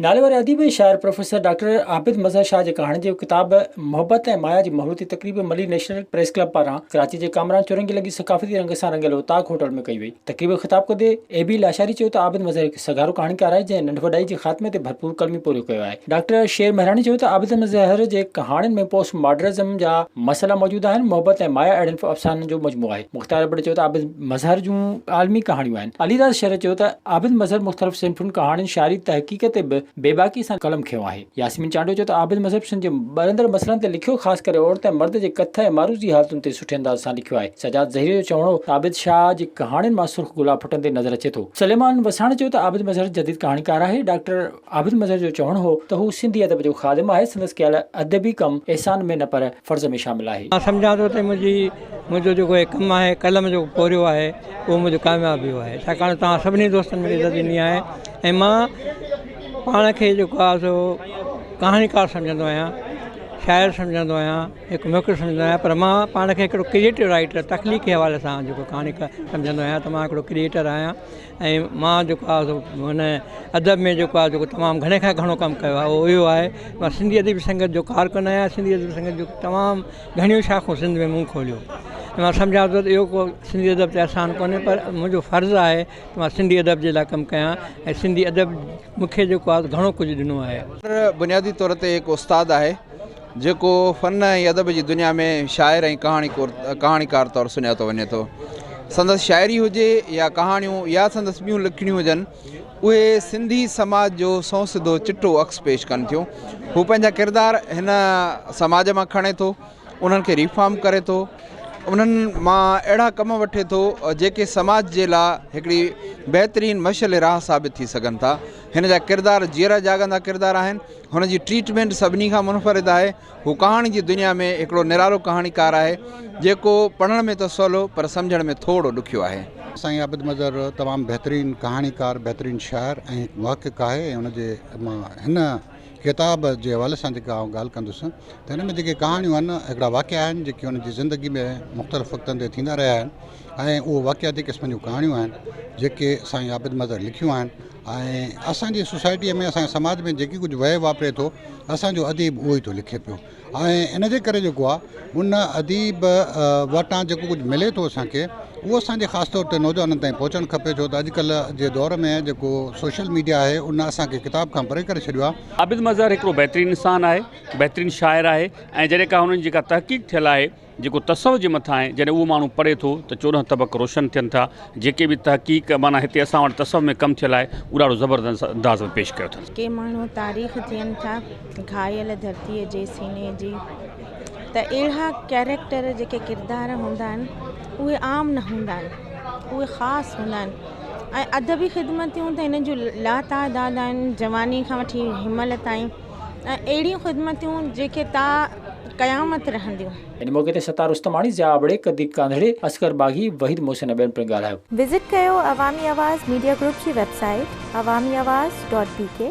ناليواري اديب ۽ شاعر پروفيسر ڊاڪٽر عابد مظهر شاهه جي ڪهاڻين جو ڪتاب محبت ۽ مايا جي مهورتي تقريب ملير نيشنل پريس ڪلب پاران ڪراچي جي ڪامران چورنگي لڳي ثقافتي رنگ سان رڱيل اوطاق هوٽل ۾ ڪئي وئي. تقريب کي خطاب ڪندي اي بي لاشاري چيو ته عابد مظهر هڪ سگهارو ڪهاڻيڪار آهي جنهن ننڍ وڏائي جي خاتمي تي ڀرپور قلمي پورهيو ڪيو آهي. ڊاڪٽر شير مهراڻي چيو ته عابد مظهر جي ڪهاڻين ۾ پوسٽ ماڊرزم جا مسئلا موجود آهن، محبت ۽ مايا اهڙن افسانن جو مجموعو آهي. مختيار ابڙي چيو ته عابد مظهر جون عالمي ڪهاڻيون آهن. علي راز شر چيو ته عابد مظهر مختلف صنفن، ڪهاڻين، شاعري، تحقيق تي به بيباڪي سان قلم کنيو آهي. ياسمين چانڊيو چيو ته عابد مظهر سنڌ جي ٻرندڙ مسئلن تي لکيو، خاص ڪري عورت ۽ مرد جي ڪٿ ۽ معروضي حالتن تي سٺي انداز سان لکيو آهي. سجاد ظهير جو چوڻ هو ته عابد شاهه جي ڪهاڻين مان سرخ گلاب ڦٽندي نظر اچي ٿو. سليمان وساڻ چيو ته عابد مظهر جديد ڪهاڻيڪار آهي. ڊاڪٽر عابد مظهر جو چوڻ هو ته هو سنڌي ادب جو خادم آهي، سندس ڪيل ادبي ڪم احسان ۾ نه پر فرض ۾ شامل آهي. مان سمجهان ٿو ته منهنجي منهنجو جيڪو هي ڪم آهي قلم جو پورهيو آهي اهو منهنجو ڪامياب ويو آهي ڇاڪاڻ ته توهان سڀني دوستن مونکي عزت ڏني آهي ۽ مان پاڻ کي جيڪو آهي سو ڪهاڻيڪار سمجهندو آهيان شاعر سمجهندو آهيان هڪ محقق سمجهندو آهيان پر مان پاڻ کي هڪڙو ڪريئيٽو رائيٽر تخليقي حوالي سان جيڪو ڪهاڻيڪار سمجهندو آهيان ته مان هڪڙو ڪريئيٽر آهيان ۽ مان جيڪو آهي سو هن ادب ۾ جيڪو آهي جيڪو تمام گهڻي کان گهڻو ڪم ڪيو آهي اهو اهو آهي مان سنڌي ادبي سنگت جو ڪارڪن آهيان سنڌي ادبي سنگت جو تمام گهڻيون شاخون سنڌ ۾ مون کوليون ۽ مان سمجهان ٿو ته اهو ڪو سنڌي ادب تي احسان ڪونهي پر منهنجو فرض آهي ته مان سنڌي ادب جي لاء ڪم ڪيان ۽ سنڌي ادب مون کي جيڪو آهي گهڻو ڪجهه ڏنو آهي. بنيادي طور تي هڪ استاد آهي جيڪو فن ۽ ادب جي دنيا ۾ شاعر ۽ ڪهاڻيڪار طور سڃاتو وڃي ٿو. سندس شاعري هجي يا ڪهاڻيون يا سندس ٻيون لکڻيون هجن اهي سنڌي سماج جو سنئون سڌو چٽو عڪس پيش ڪن ٿيون. هو پنهنجا ڪردار هن سماج مان کڻي ٿو، انهن کي ريفارم ڪري ٿو، انهن مان اهڙا ڪم وٺي ٿو جيڪي سماج جي لاء هڪڙي بهترين مشعل راهه ثابت ٿي سگهن ٿا. هن جا ڪردار جيئرا جاڳندا ڪردار آهن. هن جي ٽريٽمينٽ سڀني کان منفرد آهي. هو ڪهاڻي جي دنيا ۾ هڪڙو نرالو ڪهاڻيڪار آهي، جيڪو پڙهڻ ۾ ته سولو پر سمجهڻ ۾ ٿورو ڏکيو آهي. سائين عابد مظهر تمام بهترين ڪهاڻيڪار، بهترين شاعر ۽ هڪ محقق آهي ۽ ان جي مان هن ڪتاب جي حوالي سان جيڪا آئون ڳالهه ڪندس ته هن ۾ جيڪي ڪهاڻيون آهن هڪڙا واقعا آهن جيڪي هن جي زندگي ۾ مختلف وقتن تي ٿيندا رهيا آهن ۽ اهو واقعاتي قسم جون ڪهاڻيون آهن جيڪي سائين عابد مظهر لکيون آهن ۽ اسان جي سوسائٽيء ۾ اسان جي سماج ۾ جيڪي ڪجهه وهي واپري ٿو اسان جو اديب اهو ئي ٿو لکي پيو ۽ ان جي ڪري جيڪو آهي ان اديب وٽان جيڪو ڪجهه ملي ٿو اسان کي اهو اسان جي خاص طور تي نوجوانن تائين پهچڻ کپي ڇو ته اڄڪلهه جي دور ۾ جيڪو سوشل ميڊيا آهي ان اسان کي ڪتاب کان پري ڪري ڇڏيو آهي. عابد مظهر هڪڙو بهترين انسان آهي، بهترين شاعر آهي ۽ جڏهن ڪا هن جي جيڪا تحقيق ٿيل آهي، جيڪو تصوف جي مٿان آهي، جڏهن اهو ماڻهو پڙهي ٿو ته 14 طبق روشن ٿين ٿا، جيڪي به تحقيق معنيٰ هتي اسان وٽ تصوف ۾ ڪم ٿيل آهي، اهو ڏاڍو زبردست انداز ۾ پيش ڪيو اٿن. ڪي ماڻهو تاريخ ٿين ٿا گهايل ڌرتيء جي سيني جي ته اهڙا ڪيريڪٽر جيڪي ڪردار هوندا آهن اهي عام نه هوندا آهن اهي خاص هوندا آهن ۽ ادبي خدمتون ته هنن جون لاتعداد آهن جواني کان وٺي هن مهل تائين ۽ اهڙيون خدمتون جيڪي تا قيامت رهنديون. ان موقعي تي ستار رستماڻي، ضياء ابڙي، قدير ڪانڌڙي، اصغر باغي، وحيد محسن ۽ ٻين پڻ ڳالهايو. وزٽ ڪيو عوامي آواز ميڊيا گروپ جي website Awami Awaz dot B K.